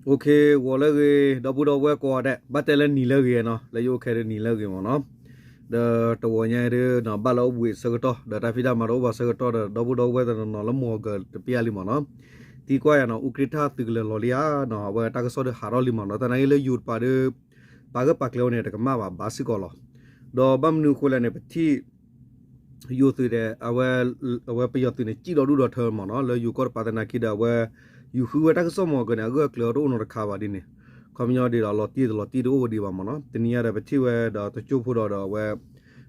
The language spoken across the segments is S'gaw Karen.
ဂီၤလၢအဂ့ၤ ဒီပုၢ်ဒီဝဲၢ်ကိးဂၤဒဲး, ဘၣ်တဲလၢနံၤလၢအဂ့ၤနီၤ, လၢယအိၣ်ခဲဒၣ်နံၤလၢအဂ့ၤမ့ၢ်နီၤ. ဒီးတဂီၤညါဒ် ဘၣ်လၢအိၣ်ဘှံးအဆၢကတီၢ် ဒီးတၢ်ဖံးတၢ်မၤတအိၣ်ဘၣ်ဆၢကတီၢ်ဒီး ဒီပုၢ်ဒီဝဲၢ်တနီၤနီၤလၢမိၢ်အဂၤတပျၢ်လံမ့ၢ်နီၤ. သံကွၢ်ယၤနီၤ အူကြ့ၣ်ထၣ်သုးကလၢၤလီၤလံဧါနီၤ, အဝဲတၢ်ကစီၣ်ဒုးဟးထီၣ်လံမ့ၢ်နီၤ, တနာ်က့လၢယိၤတပၤဒီး ပာ်ဂၢၢ်ပာ်ကျၢၤဝဲန့ၣ် တကမၣ်ဘၣ်ဘၣ်စ့ၢ်ကီးလီၤ. ဒီးဘၣ်မနုၤအဃိလဲၣ်န့ၣ် ပထံၣ် ယိၤသုးဒီး အဝဲပယီၤသုးန့ၣ် စံၣ်ဒီဒူၣ်ဒီးထၢမ့ၢ်နီၤ, လၢယိၤကီၢ်တပၤသနာ်က့ဒီး အဝဲ ယူၤဃုဝဲတၢ်ကစီၣ်မ့ၢ်အဂၤန့ၣ် အဂၢၢ်အကျၢၤတအိၣ်နီတခါဘၣ်ဒ်န့ၣ်, ခီပညီဒ်ဒီးလီၤတံၢ်တလီၤတံၢ်တအိၣ်ဝဲဒံးဘၣ်မ့ၢ်နီၤ. တနံၤညါဒီးပထံၣ်ဝဲဒီးတကၠိၢ်ဖိဒီးဒီးအဝဲ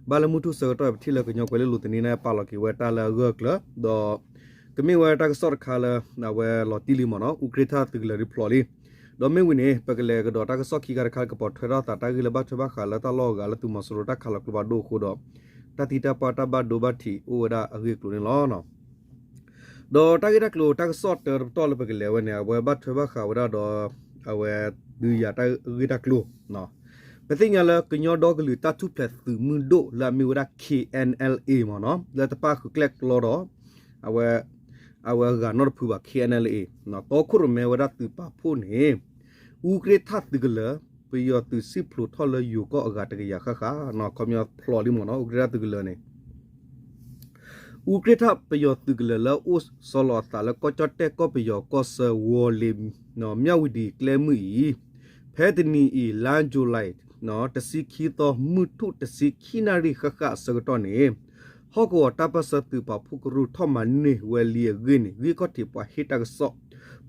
ဘၣ်လၢမုၢ်ထူၣ်ဆၢကတီၢ် ပထံၣ်လၢကညီကွဲၤလ့လိၤသန့ ပာ်လီၤက့ၤဝဲတၢ်လၢအဂၢၢ်အကျၢၤ, ဒီး ကမ့ၢ်ဝဲတၢ်ကစီၣ်တခါလၢ အဝဲလီၤတံၢ်လံမ့ၢ်နီၤ, အူကြ့ၣ်ထၣ်သုးကလၢၤဒုးဖျိးလံ. ဒီးမ့ၢ်ဝံၤန့ၣ် ပကလဲၤကဒီးတၢ်ကစီၣ်ခံခါတခါ ကပိာ်ထွဲထီၣ်သးတၢ်ဂ့ၢ်လၢဘၣ်ထွဲဘၣ်ဃးလၢတၢ်လီၢ်အဂၤလၢသုးမီၤစိရိၤတၢ်ခးလီၤကျိဖးဒိၣ်အဃိဒီး တၢ်သံတၢ်ပှၢ်တၢ်ဘၣ်ဒိဘၣ်ထံးအိၣ်ဝဲဒၣ်အဂ့ၢ်အကျိၤန့ၣ်လီၤ. ဒီးတၢ်ဂ့ၢ်တၢ်ကျိၤတၢ်ကစီၣ်တၢတပတီၢ်လၢပကလဲၤဝဲန့ၣ် အဝဲဘၣ်ထွဲဘၣ်ဃးဝဲဒၣ်ဒီး အဝဲဒုးယၤတၢ်ဂ့ၢ်တၢ်ကျိၤ ပသ့ၣ်ညါလၢကညီဒီကလုာ်တၢ်ထူၣ်ဖျဲးသုးမုၢ်ဒိၣ်လၢအမ့ၢ်ဝဲဒၣ် K N L A မ့ၢ်နီၤ, လၢတပၣ်ဃုာ်ကျဲၣ်ကျီဒီး အဝဲ အဝဲအဂၤနီတဖုဘၣ် K N L A တီခိၣ်ရိၣ်မဲဝဲဒၣ်သုးပာ်ဖှိၣ်န့ၣ် အူကြ့ၣ်ထၣ်သုးကလၢၤ ပယီၤသုးစံၣ်ဖျိးထီၣ်လၢယိၤကီၢ်အဂၤတကယၤဃၣ်ဃၣ်, ခီပညီဖျိးလံမ့ၢ်နီၤ အူကြ့ၣ်ထၣ်သုးကလၢၤန့ၣ် အူကြ့ၣ်ထၣ်ပယီၤသုးကလၢၤလၢအိၣ်ဆီလီၤအသးလၢကီၢ်ကၠီၣ်တဲၣ်ကီၢ်ပယီၤကီၢ်ဆၢဝီၤလ့ၤ မၠၣ်ဝံၤဒံၤကျဲမုၢ်အံၤ ဖဲတနံၤအံၤ လါယူၤလံ တဆံခံသီ မုၢ်ထူၣ်တဆံခံနၣ်ရံၣ်ဃၣ်ဃၣ်အဆၢကတီၢ်န့ၣ် ဟီၣ်ကဝီၤတၢ်ပၢၢ်ဆၢသုးပာ်ဖှိၣ်ကရူၢ်ထီၣ်မၤန့ၢ်ဝဲလံအဂ့ၢ်န့ၣ် ဂံၢ်ခီၣ်ထံးပှၤဟ့ၣ်တၢ်ကစီၣ်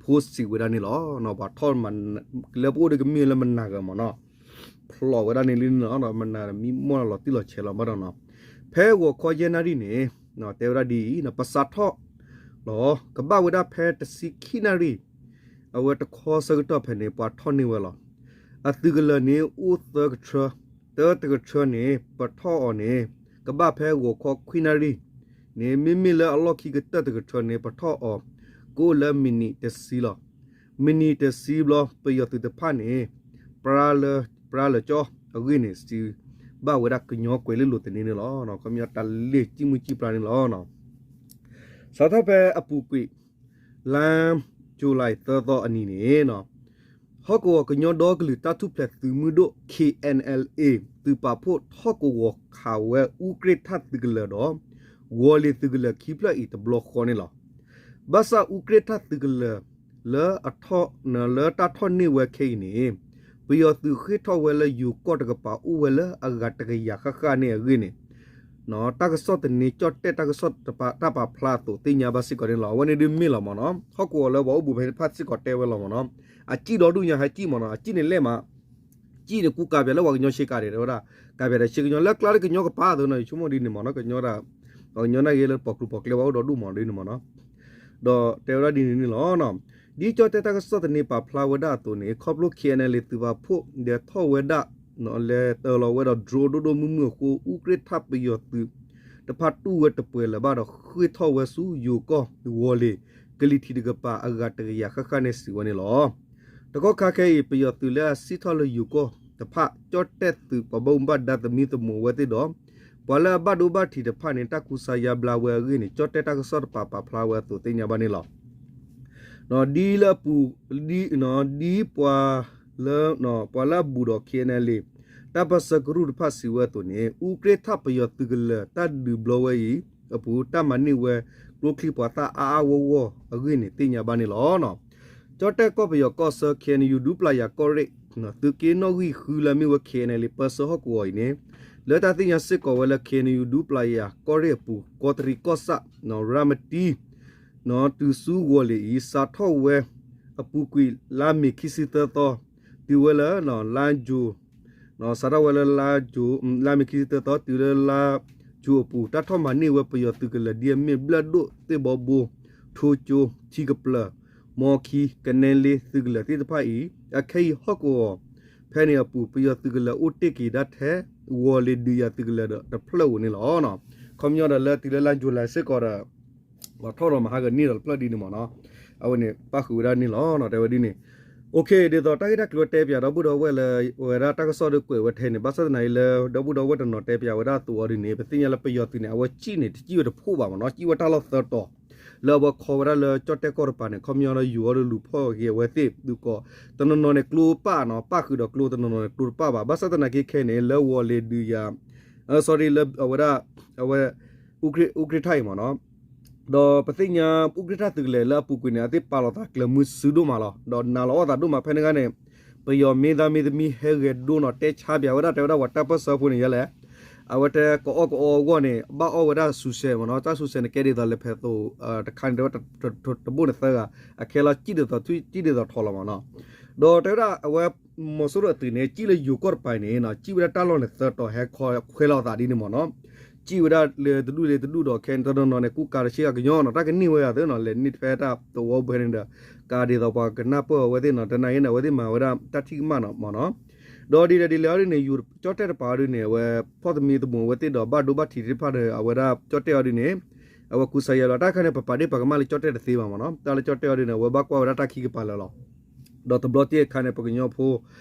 ဖိစံးဝဲဒၣ်န့ၣ်လီၤ. ပှၤထီၣ်မၤ လၢပအိၣ်ဒီးကမ့ၢ်လၢမနၤဂၤမ့ၢ်နီၤ ဖျိးဝဲဒၣ်န့ၣ်လံန့ၣ်လီၤ. မနၤမံမီၢ်လီၤတံၢ်လီၤဆဲးလီၤဘၣ်ဒီးနီၤ ဖဲဂီၤခီယဲၢ်နၣ်ရံၣ်န့ၣ် တဲဝဲဒၣ်ဒ်အံၤ ပစးထီၣ်လီၤ ကဘၣ်ဝဲဒၣ်ဖဲတဆံခံနၣ်ရံၣ် အဝဲတခီဆၢကတီၢ်ဖဲန့ၣ် ပှၤထီၣ်န့ၢ်ဝဲလီၤ. အသုးကလၢၤန့ၣ်အိၣ်သၢကထၢ, တၢတကထၢန့ၣ် ပထီၣ်အီၤန့ၣ် ကဘၣ်ဖဲဂီၤခီခွံနၣ်ရံၣ်န့ၣ် မ့မ့ၢ်လၢအလီၢ်ခံကတၢၢ်တကထၢန့ၣ် ပထီၣ်အီၤ ကအိၣ်လၢမံးနံးတဆံလီၤ. မံးနံးတဆံဘျီ ပယီၤသုးတဖၣ်န့ၣ် ပြါလၢကၠီအဂ့ၢ်န့ၣ် စံးဘၣ်ဝဲဒၣ်ကညီကွဲၤလ့လိၤသန့န့ၣ်လီၤ. ခီပညီတၢ်လ့ၢ်ကံၣ်မုၢ်ကံၣ်ပြါန့ၣ်လီၤ. စးထီၣ်ဖဲအပူၤကွံာ် လါယူၤလံသၢသီအနံၤန့ၣ် ဟီၣ်ကဝီၤကညီဒီကလုာ်တၢ်ထူၣ်ဖျဲးသုးမုၢ်ဒိၣ် K N L A သုးပာ်ဖှိၣ်ထီၣ်ကဝီၤခးဝဲအူကြ့ၣ်ထၣ်သုးကလၢၤဒီး ဝီၤလ့ၤသုးကလၢၤခံဖျၢၣ်အံၤတဘျီဃီန့ၣ်လီၤ. ဘၣ်ဆၣ်အူကြ့ၣ်ထၣ်သုးကလၢၤ လၢအထီၣ် လၢတၢ်ထီၣ်န့ၢ်ဝဲခဲအံၤန့ၣ် ပယီၤသုးဃ့ၢ်ထီၣ်ဝဲလၢယိၤကီၢ်တကပၤအိၣ်ဝဲလၢအဂၤတကယၤဃၣ်ဃၣ်န့ၣ်အဂ့ၢ်န့ၣ် တၢ်ကစီၣ်သန့ ကၠီၣ်တဲၣ်တၢ်ကစီၣ်တၢ်ပာ်ဖျါအသိးသ့ၣ်ညါဘၣ်စ့ၢ်ကီးန့ၣ်လီၤ. အဝဲန့ၣ်ဒုးမ့ၢ်လီၤမ့ၢ်နီၤ ဟီၣ်ကဝီၤလၢပှၤအိၣ်ဘူးဖဲသ့ၣ်တဖၣ်စ့ၢ်ကီးတဲဝဲလီၤမ့ၢ်နီၤ အစံၣ်ဒီဒူၣ်ညါဟဲစံၣ်မ့ၢ်နီၤ အစံၣ်န့ၣ်လဲၣ်မး စံၣ်န့ၣ်ကူကးပၠးလၢပှၤကညီဆ့ကၤဒဲး တဲဝဲဒၣ် ကးပၠးဒီးဆ့ကညီလၢကျါလၢကညီကပၤအသိးနီၤ ယဆိကမိၣ်ဒ်န့ၣ်မ့ၢ်နီၤ ကညီဒၣ် ပှၤကညီနာ်က့လၢပှၤကျိၤပှၤကျဲပှၤအိၣ်ဒီဒူၣ်မ့ၢ်ဒ်န့ၣ်မ့ၢ်နီၤ ဒီးတဲဝဲဒၣ်ဒ်န့ၣ်န့ၣ်လီၤ. ဒ်ကၠီၣ်တဲၣ်တၢ်ကစီၣ်သန့ပာ်ဖျါဝဲဒၣ်အသိးန့ၣ် ခီဖျိ K N L A သုးပာ်ဖှိၣ် လဲၤထီၣ်ဝဲဒၣ် လဲၤတၢၤလီၤဝဲဒီး drone ဒိၣ်ဒိၣ်မုၢ်မုၢ်အဃိ အူကြ့ၣ်ထၣ်ပယီၤသုးတဖၣ်တူၢ်ဝဲတပှဲၤလၢၤဘၣ်ဒီး ဃ့ၢ်ထီၣ်ဝဲဆူယိၤကီၢ်ဝီၤလ့ၤ ကလံၤထံးတကပၤအဂၤတကယၤဃၣ်ဃၣ်န့ၣ်စံးဝဲန့ၣ်လီၤ. တကီၢ်ခါခဲအံၤ ပယီၤသုးလၢအစံၣ်ထီၣ်လၢယိၤကီၢ်တဖၣ် ကၠီၣ်တဲၣ်သုးပှၤဘၣ်မူဘၣ်ဒါသမံသမိးဝဲသ့ၣ်ဒီး ပှၤလၢအဘၣ်ဒိဘၣ်ထံးတဖၣ်န့ၣ် တၢ်ကူစါယါဘျါဝဲအဂ့ၢ်န့ၣ် ကၠီၣ်တဲၣ်တၢ်ကစီၣ်တပာ်ပာ်ဖျါဝဲအသိးသ့ၣ်ညါဘၣ်န့ၣ်လီၤ. ဒ်လၢအပူၤ ဒ် ဒ်ပှၤလၢ ပှၤလၢအဘူးဒီး K N L A တၢ်ပၢၢ်ဆၢကရူၢ်တဖၣ်စံးဝဲအသိးန့ၣ် အူကြ့ၣ်ထၣ်ပယီၤသုးကလၢၤတၢ်ဒုးဘျီဝဲအံၤအပူၤ တၢ်မၤန့ၢ်ဝဲကျိချံမျိာ်သၣ်အါအါဂီၢ်ဂီၢ်အဂ့ၢ်န့ၣ် သ့ၣ်ညါဘၣ်န့ၣ်လီၤ. ကၠီၣ်တဲၣ်ကီၢ်ပယီၤကီၢ်ဆၢ K N U ဒူပျၢ်ယၤကီၢ်ရ့ၣ် သုးက့နီၣ်ဂံၢ်ဃုလၢအမ့ၢ်ဝဲ K N L A ပၢၢ်ဆၢဟီၣ်ကဝီၤအံၤန့ၣ် လၢတၢ်သ့ၣ်ညါစ့ၢ်ကီးဝဲလၢ K N U ဒူပျၢ်ယၤကီၢ်ရ့ၣ်အပူၤ ကီးတရံးကီၢ်ဆၣ် ရၤမတံ တုၤဆူဝီၤလ့ၤအံၤ စးထီၣ်ဝဲအပူၤကွံာ်လါမ့ၤခံဆံသၢသီ တုၤဝဲလၢ လါယူၤ စးထီၣ်ဝဲလၢ လါမ့ၤခံဆံသၢသီ တုၤလၢလါယူၤအပူၤ တၢ်ထီၣ်မၤန့ၢ်ဝဲပယီၤသုးကလၢၤဒ်အမ့ၢ် ဘျၢၣ်ဒိၣ် သ့ၣ်ဘီဘိ ထိကၠိ ထံကပျၢၤ မီခံ ကနဲလ့သုးကလၢၤသ့ၣ်တဖၣ်အံၤ အခဲအံၤဟီၣ်ကဝီၤဖဲန့ၣ်အပူၤ ပယီၤသုးကလၢၤအိၣ်တ့ၢ်က့ၤဒၣ်ထဲ ဝီၤလ့ၤဒုးယၤသုးကလၢၤဒီးတဖျၢၣ်ဧိၤန့ၣ်လီၤ. ခီပညီဒီးလၢတုၤလၢလါယူၤလံစ့ၢ်ကီးဒီး ပှၤထီၣ်ဒီးမၤဟးဂီၤန့ၢ်ဒီးတဖျၢၣ်ဒ်န့ၣ်မ့ၢ်နီၤ, အဝဲန့ၣ်ပၣ်ဃုာ်ဝဲဒၣ်န့ၣ်လီၤ. တဲဝဲဒ်န့ၣ်, အိၣ်ခ့ ဒ်သိးတၢ်ဂ့ၢ်တၢ်ကျိၤတဲပၠးဒီပုၢ်ဒီဝဲၢ်လၢ ဝဲဒၣ်တၢ်ကစီၣ်ဒီးကွဲးဝဲထဲန့ၣ် ဘၣ်ဆၣ်သနာ်က့လၢ ဒီပုၢ်ဒီဝဲၢ်တနီၤတဲပၠးဝဲဒၣ်အသိးအီၤဒ်န့ၣ် ပသ့ၣ်ညါလၢပယီၤသုးန့ၣ် အဝဲစံၣ်န့ၣ် တစံၣ်ဝဲတဖှိၣ်ဘၣ်မ့ၢ်နီၤ, စံၣ်ဝဲတၢ်လီၢ်သၢတီၤ လၢအဝဲခီဝဲဒၣ်လၢကၠီၣ်တဲၣ်ကီၢ်တပၤန့ၣ် ခီပညီဒီးယိၤအီၤဒီးလူၤဖီၣ်က့ၤအဝဲသ့ၣ်ဒုးကီး, တနီၤနီၤန့ၣ်ကျိပာ်နီၤ ပာ်ဃုာ်ဒီးကျိ တနီၤနီၤန့ၣ်ကျိတပာ်ဘၣ်. ဘၣ်ဆၣ်သနာ်က့ခဲအံၤန့ၣ် လၢဝီၤလ့ၤဒုးယၤ sorry လၢအဝဲဒၣ် အဝဲ အူကြ့ၣ်ထၣ်အံၤမ့ၢ်နီၤ, ဒီးပသ့ၣ်ညါအူကြ့ၣ်ထၣ်သုးကလၢၤလၢအပူၤကွံာ်န့ၣ် အသ့ၣ်ပာ်လီၤသးကျၢၤမုဆူဒိၣ်မးလီၤ. ဒီးနာ်လီၤအီၣ်သးဒိၣ်မးဖဲန့ၣ်အခါန့ၣ် ပယီၤမ့ၢ်သးမ့ၢ်သမံဟဲဂဲၤဒိနီၤ တဲဆါပၠးဝဲဒၣ် တဲဝဲဒၣ်ပှၤတၢ်ပၢၢ်ဆၢဖိန့ၣ်ယဲလဲၣ်, အဝဲတဲကအီၣ်ကအီအဂီၢ်န့ၣ် ဘၣ်အီၣ်ဝဲဒၣ်စူၤစဲးမ့ၢ်နီၤ, တၢ်စူၤစဲးန့ၣ်ကဲဒ်သိးလဲၤဖဲးသိး တခါန့ၣ်တဲဝဲ တဘိၣ်န့ၣ်သၢဂၤ အခဲလီၤ စံၣ်ဒ်သိးထွံၣ် စံၣ်ဒ်သိးထိးလီၤမ့ၢ်နီၤ. ဒီးတဲဝဲဒၣ်အဝဲ မီၤစိရိၤအသုးန့ၣ် စံၣ်လၢယိၤကီၢ်တပၤအံၤန့ၣ် စံၣ်ဝဲဒၣ်တၢ်လီၢ်န့ၣ်သၢတီၤဟဲခီခွဲလီၤသးဒ်န့ၣ်မ့ၢ်နီၤ, စံၣ်ဝဲဒၣ်လၢတဒူၣ်လၢတဒူၣ်ဒီးခဲတနီၤနီၤန့ၣ် ကူကၤတဆ့ကၤကညီနီၤ တၢ်ကန့ၢ်ဝဲယၤသ့နီၤ လဲၤန့ၢ်ဖဲတၢ်သဝီဖဲန့ၣ်ဒီး ကးဒ်သိးပှၤကနၢ်ပၢၢ်အဝဲသ့ၣ်နီၤ တနာ်က့န့ၣ် အဝဲသ့ၣ်မၤဝဲဒၣ်တၢ်ထံၣ်ကမၣ်နီၤမ့ၢ်နီၤ. ဒီးဒ်လဲၣ်ဒ်လဲၣ်အီၤဒ်န့ၣ် ယိၤကၠီၣ်တဲၣ်တပၤအီၤဒ်န့ၣ် အဝဲဖီၣ်သမံသမိးအဝဲသ့ၣ်ဒီးဘၣ်ဒိဘၣ်ထံးသ့ၣ်တဖၣ်ဒီး အဝဲဒၣ်ကၠီၣ်တဲၣ်အီၤဒ်န့ၣ် အဝဲကူစါယဲလီၤ တၢ်ခါန့ၣ် ပပာ်ဒ့ၣ်ပာ်ကမၣ်လၢကၠီၣ်တဲၣ်တသ့ဘၣ်မ့ၢ်နီၤ, တၢ်လၢကၠီၣ်တဲၣ်အီၤဒ်န့ၣ် အဝဲဘၣ်ကွၢ်ဝဲဒၣ်တၢ်ခံကပၤလၢာ်လီၤ. ဒီးတဘျီတ့ၢ်အခါန့ၣ် ပကညီဖိ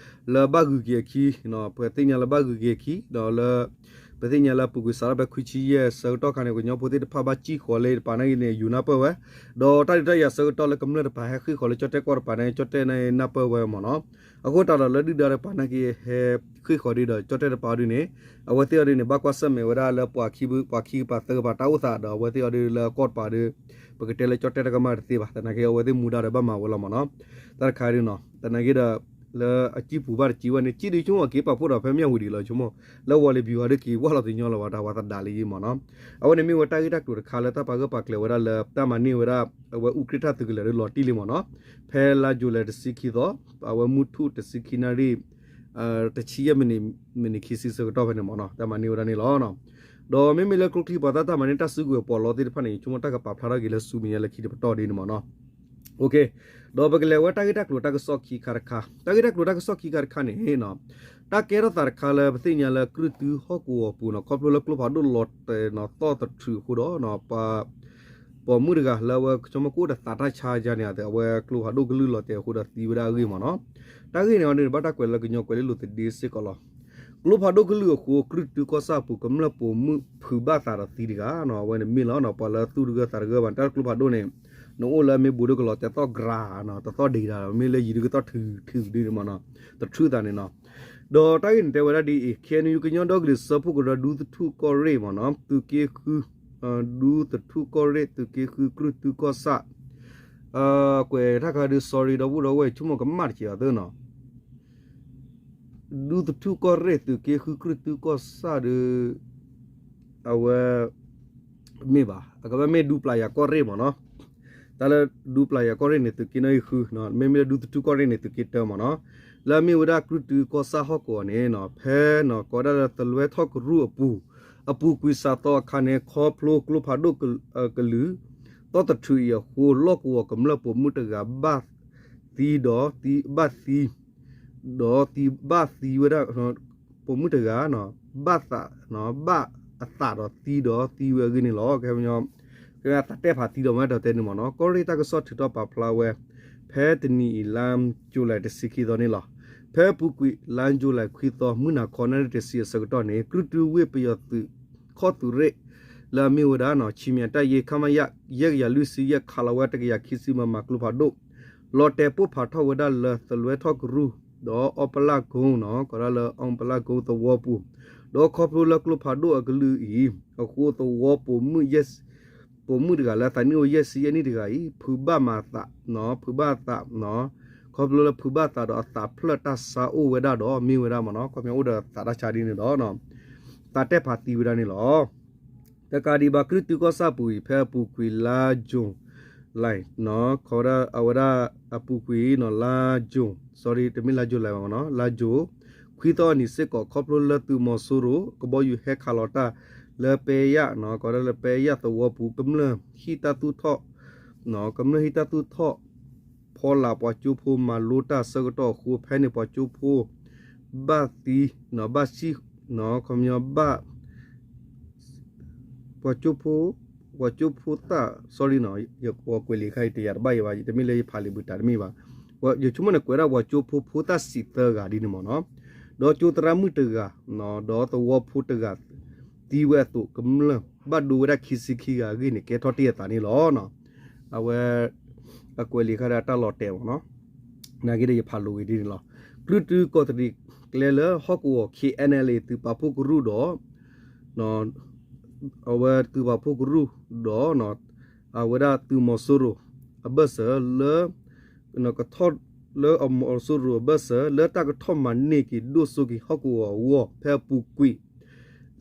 လၢဘၣ်ဂုၤက့ၤအခံ ပသ့ၣ်ညါလၢဘၣ်ဂုၤက့ၤအခံ ဒီးလၢ ပသ့ၣ်ညါလၢအပူၤကွံာ်စးထီၣ်ဖဲခွံဆံယဲၢ်ဆၢကတီၢ်ခါန့ၣ် ပကညီဖိသ့ၣ်တဖၣ်ဘၣ်စံၣ်ဃီၤလၢတပၤနာ်က့န့ၣ် ယိၤနၢ်ပၢၢ်ဝဲ, ဒီးတၢ်ဒုးတၢ်ယၤဆၢကတီၢ်လၢကမျၢၢ်တပၤဟဲဃ့ၢ်ဃီၤလၢကၠီၣ်တဲၣ်ကီၢ်တပၤန့ၣ် ကၠီၣ်တဲၣ်န့ၣ်နၢ်ပၢၢ်ဝဲမ့ၢ်နီၤ. အဃိသတးဒီးလၢဒုၣ်ဒါတပၤနာ်က့ဟဲဃ့ၢ်ဃီၤဒ်ဒီးကၠီၣ်တဲၣ်တပၤအီၤဒ်န့ၣ် အဝဲသ့ၣ်အီၤဒ်န့ၣ် ဘၣ်ကွၢ်ဆၢၣ်မဲာ်ဝဲဒၣ်လၢပှၤခံ ပှၤခံကပၤသၢကပၤတၢ်အိၣ်သးဒီး အဝဲသ့ၣ်အီၤဒ်လၢကီၢ်တပၤဒီး ပကတဲလၢကၠီၣ်တဲၣ်တၢ်ကမၣ်တသ့ဘၣ် သနာ်က့အဝဲသ့ၣ်မူဒါဒီးဘၣ်မၤဝဲလီၤမ့ၢ်နီၤ. တၢ်တခါဒ်နီၤ သနာ်က့ဒီး လၢအစံၣ်ပူၤဘၣ်တစံၣ်ဝဲန့ၣ် စံၣ်ဒ်ဆိကမိၣ်က့ၤပာ်ဖှိၣ်ဒီးဖဲမၠၣ်ဝံၤဒံးလီၤ ဆိကမိၣ်လၢဝီၤလ့ၤဘံၤဝါဒုးက့ၤဝၢ်လီၤသ့ညီလီၤဘၣ် တၢ်ဝဲသဒါလံမ့ၢ်နီၤ. အဝဲန့ၣ်မ့ၢ်ဝဲတၢ်ဂ့ၢ်တၢ်ကျိၤတခါလၢတၢ်ပာ်ဂၢၢ်ပာ်ကျၢၤဝဲဒၣ်လၢတၢ်မၤန့ၢ်ဝဲဒၣ် အဝဲအူကြ့ၣ်ထၣ်သုးကလၢၤဒီးလီၤတံၢ်လံမ့ၢ်နီၤ. ဖဲလါယူၤလံတဆံခံသီ အဝဲမုၢ်ထူၣ်တဆံခံနၣ်ရံၣ် တဆံယဲၢ်မံးနံး မံးနံးခံဆံဆၢကတီၢ်ဖဲန့ၣ်မ့ၢ်နီၤ တၢ်မၤန့ၢ်ဝဲဒၣ်န့ၣ်လီၤ. ဒီးမ့မ့ၢ်လၢကျိချံပှၤသၣ်တၢ်မၤန့ၢ်တၢ်စုကဝဲၤပီးလီသ့ၣ်တဖၣ်န့ၣ် ယဆိကမိၣ်တၢ်ကပာ်ဖျါထီၣ်က့ၤလၢဆူမဲာ်ညါလၢခံတပတီၢ်ဒ်န့ၣ်မ့ၢ်နီၤ. ဒီးပကလဲၤဝဲတၢ်ဂ့ၢ်တၢ်ကျိၤတၢ်ကစီၣ်ခံခါတခါ တၢ်ဂ့ၢ်တၢ်ကျိၤတၢ်ကစီၣ်ခံခါတခါန့ၣ် တၢ်ကဲထီၣ်သးတခါလၢပသ့ၣ်ညါလၢကြုၢ်တုဟီၣ်ကဝီၤပူၤနီၤ ခီဖျိလၢကျိဖးဒိၣ်လီၤတဲာ်နီၤသီၣ်သထြုးအဃိဒီး ပိာ်မုၣ်တဂၤလၢအဝဲကဆိကမိၣ်ကအိၣ်ဒီးသးတၢ်ဆါယါန့ၣ် အဝဲကျိဖးဒိၣ်ကလုၢ်လီၤတဲာ်အဃိဒီးသံဝဲဒၣ်အဂ့ၢ်မ့ၢ်နီၤ. တၢ်ဂ့ၢ်န့ၣ်အီၤဒ်န့ၣ် ဘၣ်တၢ်ကွဲးလၢကညီကွဲးလံာ်လိၤသဒ့စ့ၢ်ကီးလီၤ. ကျိဖးဒိၣ်ကလုၢ်အဃိ ကြုၢ်တုကီၢ်ဆၣ်အပူၤ ကမျၢၢ်ပိာ်မုၣ်ဖုးဘၣ်သးဒီးသံတဂၤနီၤ အဝဲန့ၣ်မ့ၢ်လီၤနီၤ ပှၤလၢသူၣ်တဂၢၢ်သးတဂၢၢ်ဘၣ် တၢ်လၢကျိဖးဒိၣ်န့ၣ် နအိၣ်လၢအမ့ၢ်ဘူးဒိၣ်ကလီၤတဲာ်သီၣ်ကြၤနီၤ တသီၣ်ဒံးတၢ် မ့ၢ်လၢယံၤဒုကသီၣ်ထုးထုးဒ်န့ၣ်မ့ၢ်နီၤ တထုးသးန့ၣ်နီၤ. ဒီးတၢ်ဂ့ၢ်န့ၣ်တဲဝဲဒၣ်ဒ်အံၤ ခ့ၣ်အဲၣ်ယူၣ် ကညီဒီကလုာ်စၢဖှိၣ်ကရၢ ဒူသထူၣ်ကီၢ်ရ့ၣ်မ့ၢ်နီၤ သုးက့ဃု ဒူသထူၣ်ကီၢ်ရ့ၣ် သုးက့ဃု ကြုၢ်တုကီၢ်ဆၣ် ကွဲးတၢ်ခါဒုး sorry ဒီပုၢ်ဒီဝဲၢ် ဆိကမိၣ်ကမၣ်တစဲးအီၤသ့နီၤ ဒူသထူၣ်ကီၢ်ရ့ၣ် သုးက့ဃု ကြုၢ်တုကီၢ်ဆၣ်ဒီး အဝဲ မ့ၢ်ဘၣ် အကဘၣ်မ့ၢ်ဒူပျၢ်ယၤကီၢ်ရ့ၣ်မ့ၢ်နီၤ တၢ်လၢဒူပျၢ်ယၤကီၢ်ရ့ၣ်န့ၣ် သုးက့နီၣ်ဂံၢ်ဃု မ့မ့ၢ်လၢဒူသထူၣ်ကီၢ်ရ့ၣ်န့ၣ် သုးက့တၢမ့ၢ်နီၤ လၢအမ့ၢ်ဝဲဒၣ်ကြုၢ်တုကီၢ်ဆၣ်ဟီၣ်ကဝီၤန့ၣ်နီၤ ဖဲနီၤ ကိးဝဲဒၣ်လၢသလွဲထီၣ်ကရူၢ်အပူၤ အပူၤကွံာ်စးသီအခါန့ၣ် ခီဖျိကျိဖးဒိၣ်ကလုၢ် သီၣ်သထြုးအံၤအဃိ လီၢ်ကဝီၤကမျၢၢ်ပိာ်မုၣ်တဂၤဘၣ်သံဒီး ဘၣ်သံ ဒီးသံဘၣ်သံဝဲဒၣ် ပိာ်မုၣ်တဂၤ ဘၣ်သး ဘၣ်အသးဒီးသံဒီးသံဝဲအဂ့ၢ်န့ၣ်လီၤ. ကဲ သးတဲဖးသံဒီးမ့ၢ်တတဲန့ၣ်မ့ၢ်နီၤ ကီၢ်ရ့ၣ်တၢ်ကစီၣ်ထုးထီၣ်ပာ်ဖျါဝဲ ဖဲတနံၤအံၤ လါယူၤလံတဆံခံသီန့ၣ်လီၤ. ဖဲအပူၤကွံာ် လါယူၤလံခွံသီ မုၢ်နၤခီ နၣ်ရံၣ်တဆံအဆၢကတီၢ်န့ၣ် ကြုၢ်တုဝ့ၢ်ပယီၤသုး ခီၣ်သုးရ့ၣ် လၢအမ့ၢ်ဝဲဒၣ်နီၤ ခြေမြန်တပ်ရင်း ခမရ ယဲၢ်ကယၤလွံၢ်ဆံယဲၢ် ခးလီၤဝဲတကယၤခံဆံ မမ ကျိဖးဒိၣ် လီၤတဲာ်ပိၢ်ဖးထီၣ်ဝဲဒၣ်လၢသလွဲထီၣ်ကရူၢ် ဒီးအီပလၢ်ကိ ကိးဝဲဒၣ်လၢအီပလၢ်ကိသဝီပူၤ ဒီးခီဖျိလၢကျိဖးဒိၣ်အကလုၢ်အံၤ အဃိသဝီပိာ်မုၣ် ပိာ်မုၣ်တဂၤလၢအသးနံၣ်အိၣ်ယဲၢ်ဆံယဲၢ်နံၣ်တဂၤအံၤ ဖုးဘၣ်မၤသး ဖုးဘၣ်သး ခီဖျိလၢဖုးဘၣ်သးဒီးအသးဖျၢၣ်တၢ်ဆါအိၣ်ဝဲဒၣ်ဒီး မ့ၢ်ဝဲဒၣ်မ့ၢ်နီၤ ခီပညီအိၣ်ဒီးသးတၢ်ဆါဒ်န့ၣ်ဒီး သးတဲဖးသံဝဲဒၣ်န့ၣ်လီၤ. တကးဒံးဘၣ် ကြုၢ်တုကီၢ်ဆၣ်ပူၤအံၤ ဖဲအပူၤကွံာ်လါယူၤလံ ခီဝဲဒၣ်အဝဲဒၣ်အပူၤကွံာ်နီၤ လါယူၤ sorry တမ့ၢ်လါယူၤလံဘၣ်မ့ၢ်နီၤ လါယူၤ ခွံသီအနံၤစ့ၢ်ကီး ခီဖျိလၢသုးမီၤစိရိၤ ကဘီယူၤဟဲခးလီၤတၢ်လၢပဲယၣ်နီၤ ကီးဒၣ်လၢပဲယၣ်သဝီပူၤ ကမျၢၢ်ဟံၣ်တၢ်သူၣ်ထီၣ် ကမျၢၢ်ဟံၣ်တၢ်သူၣ်ထီၣ် ဖီလာ်ပှၤကၠိဖိမၤလိတၢ်အဆၢကတီၢ်အဃိ ဖဲန့ၣ်ပှၤကၠိဖိ ဘၣ်သံ ဘၣ်ဆံၣ် ခီပညီဘၣ် ပှၤကၠိဖိ ပှၤကၠိဖိသၣ် sorry နီၤ ယကွဲးလံာ်ခါအံၤတယာ်တဘၣ်အံၤဘၣ် တမ့ၢ်လၢယဖးလံာ်ဘုးတၢ်တမ့ၢ်ဘၣ် ယဆိကမိၣ်န့ၣ် ကွဲးဒၣ်ပှၤကၠိဖိဖိသၣ်စံးသၢဂၤဒ်န့ၣ်မ့ၢ်နီၤ ဒီးကၠိသရၣ်မုၣ်တဂၤ ဒီးသဝီဖိတဂၤ သံဝဲအသိး ကမျၢၢ်ဘၣ်ဒိဝဲဒၣ်ခံဆံခံဂၤအဂ့ၢ်န့ၣ် ကဲထီၣ်တ့ၢ်အသးန့ၣ်လီၤ. အဝဲ အကွဲးလံာ်ခါဒီးအတၢ်လီၤတဲာ်မ့ၢ်နီၤ, နာ်က့ဒီးယဖးလိာ်ဂ့ၤဒ်န့ၣ်လီၤ. ကြုၢ်တုကီးတရံးကျဲလၢဟီၣ်ကဝီၤ K N L A သုးပာ်ဖှိၣ်ကရူၢ်ဒီး အဝဲသုးပာ်ဖှိၣ်ကရူၢ်ဒီး အဝဲဒၣ်သုးမီၤစိရိၤအဘၢၣ်စၢၤလၢ ကထီၣ်လၢအမီၤစိရိၤအဘၢၣ်စၢၤ လၢတၢ်ကထီၣ်မၤန့ၢ်က့ၤဒိၣ်စိက့ၤဟီၣ်ကဝီၤအဂီၢ် ဖဲအပူၤကွံာ်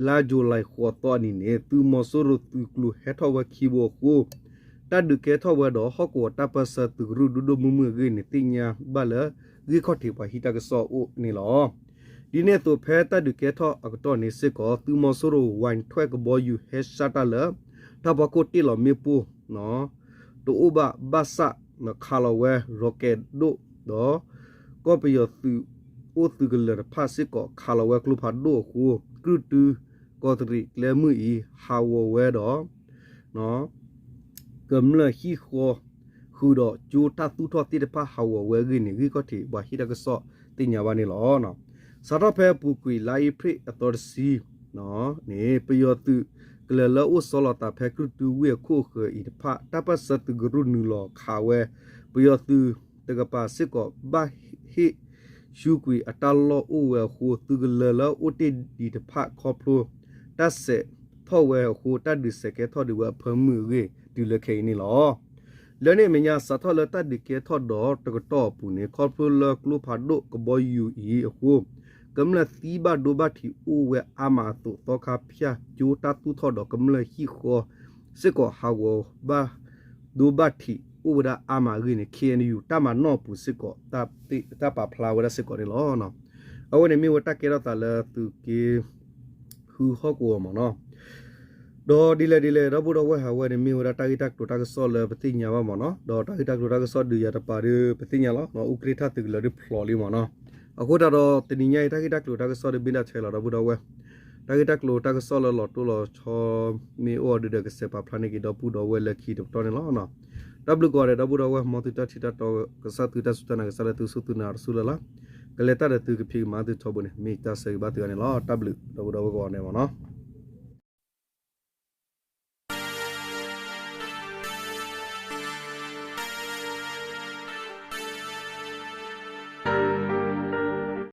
လါယူၤလံဃိးသီအနံၤန့ၣ် သုးမီၤစိရိၤသုးကျိၤဟဲထီၣ်ဝဲခံဘိအဃိ တၢ်ဒုးကဲထီၣ်ဝဲဒီးဟီၣ်ကဝီၤတၢ်ပၢၢ်ဆၢသုးကရူၢ်ဒိၣ်ဒိၣ်မုၢ်မုၢ်အဂ့ၢ်န့ၣ် သ့ၣ်ညါဘၣ်လၢဂံၢ်ခီၣ်ထံးပှၤဟံးတၢ်ကစီၣ်အအိၣ်န့ၣ်လီၤ. ဒ်န့ၣ်အသိးဖဲတၢ်ဒုးကဲထီၣ်အကတီၢ်န့ၣ်စ့ၢ်ကီး သုးမီၤစိရိၤဝဲထွဲကဘီယူၤဟဲဆှၢတၢ်လၢ တၢ်ဖီခိၣ်တ့ၢ်လီၤမ့ၣ်ပိၢ် တအိၣ်ဘၣ်ဘၣ်ဆၣ် ခးလီၤဝဲ rocket ဒိၣ်ဒီး ကီၢ်ပယီၤသုးအိၣ်သုးကလၢၤတဖၣ်စ့ၢ်ကီး ခးလီၤဝဲကျိဖးဒိၣ်အဃိ ကြုၢ်တုကီးတရံးကျဲမုၢ်အံၤ ဟးဂီၤဝဲဒီး ကမျၢၢ်ဟံၣ်ဃီ ဃုာ်ဒီးကၠိတၢ်သူၣ်ထီၣ်သ့ၣ်တဖၣ်ဟးဂီၤဝဲအဂ့ၢ်န့ၣ် ဂံၢ်ခီၣ်ထံးပှၤဟံးတၢ်ကစီၣ်သ့ၣ်ညါဘၣ်န့ၣ်လီၤ. စးထီၣ်ဖဲအပူၤကွံာ်လါအ့ဖြ့ၣ်အသီတဆံန့ၣ် ပယီၤသုးကလၢၤလၢအိၣ်ဆီလီၤသးဖဲကြုၢ်တုဝ့ၢ်အခိၣ်ဃၢၤအံၤတဖၣ် တၢ်ပၢၢ်ဆၢသုးကရူၢ်နုာ်လီၤခးဝဲ ပယီၤသုးတကပၤစ့ၢ်ကီး ဘၣ်ဟ့ၣ်ဆူကွံာ်အတၢ်လီၢ်အိၣ်ဝဲအဃိ သုးကလၢၤလၢအိၣ်တ့ၢ်ဒံးတဖၣ်ခီဖျိ တၢ်စဲးထီၣ်ဝဲအဃိ တၢ်ဒုးစဲးကဲထီၣ်ဒံးဝဲအဖၢမုၢ်အဂ့ၢ် တုၤလၢခဲအံၤန့ၣ်လီၤ. လၢန့ၣ်အမဲာ်ညါ စးထီၣ်လၢတၢ်ဒုးကဲထီၣ်ဒီးတကတီၢ်အပူၤန့ၣ် ခီဖျိလၢကျိဖးဒိၣ်ကဘီယူၤအံၤအဃိ ကမျၢၢ်သံဘၣ်ဒိဘၣ်ထံးအိၣ်ဝဲအါမးအသိး သီခါဖၠၣ်ကၠိတၢ်သူၣ်ထီၣ်ဒီးကမျၢၢ်ဟံၣ်ဃီစ့ၢ်ကီး ဟးဂီၤဘၣ်ဒိဘၣ်ထံးအိၣ်ဝဲဒၣ်အါမးအဂ့ၢ်န့ၣ် K N U တၢ်မၤနီၣ်အပူၤစ့ၢ်ကီး တၢ်ပာ်ဖျါဝဲဒၣ်စ့ၢ်ကီးန့ၣ်လီၤ. အဝဲန့ၣ်မ့ၢ်ဝဲတၢ်ကဲထီၣ်သးလၢသုးက့ဃုဟီၣ်ကဝီၤမ့ၢ်နီၤ ဒီးဒ်လဲၣ်ဒ်လဲၣ် ဒီပုၢ်ဒီဝဲၢ် အဝဲန့ၣ်မ့ၢ်ဝဲဒၣ်တၢ်ဂ့ၢ်တၢ်ကျိၤတၢ်ကစီၣ်လၢပသ့ၣ်ညါဘၣ်မ့ၢ်နီၤ, ဒီးတၢ်ဂ့ၢ်တၢ်ကျိၤတၢ်ကစီၣ်ဒုးယၤတပၤဒီး ပသ့ၣ်ညါလီၤ, အူကြ့ၢ်ထၣ်သုးကလၢၤဒုးဖျိးလံမ့ၢ်နီၤ, အဃိသတးဒီးတနံၤညါအံၤ တၢ်ဂ့ၢ်တၢ်ကျိၤတၢ်ကစီၣ်ဒီးမ့ၢ်ဒၣ်ထဲလီၤ ဒီပုၢ်ဒီဝဲၢ်, တၢ်ဂ့ၢ်တၢ်ကျိၤတၢ်ကစီၣ်လၢလီၤတိၢ်လီၤဆီ မ့ၢ်အိၣ်အီၤဒုးဒီးကစဲးပာ်ဖျါန့ၢ်က့ၤဒီပုၢ်ဒီဝဲၢ်လၢခံတပတီၢ်န့ၣ်လီၤ. တၢ်ဘျုးကိးဂၤဒဲး ဒီပုၢ်ဒီဝဲၢ် မ်သုတၢ်ထံၣ်တၢ်တီကစၢ် သုတၢ်စူၢ်တၢ်နာ်ကစၢ်လၢသုစူၢ်သုနာ်တစူၢ်လၢ်လၢ် ကလဲၤတၢ်ဒီးသုကဖံးကမၤသုထီဘိန့ၣ် မ့ၢ်တၢ်ဆၢဂ့ၤဘၣ်သုဂၤန့ၣ်လီၤ. တၢ်ဘျုး ဒီပုၢ်ဒီဝဲၢ်ကိးဂၤဒဲးမ့ၢ်နီၤ.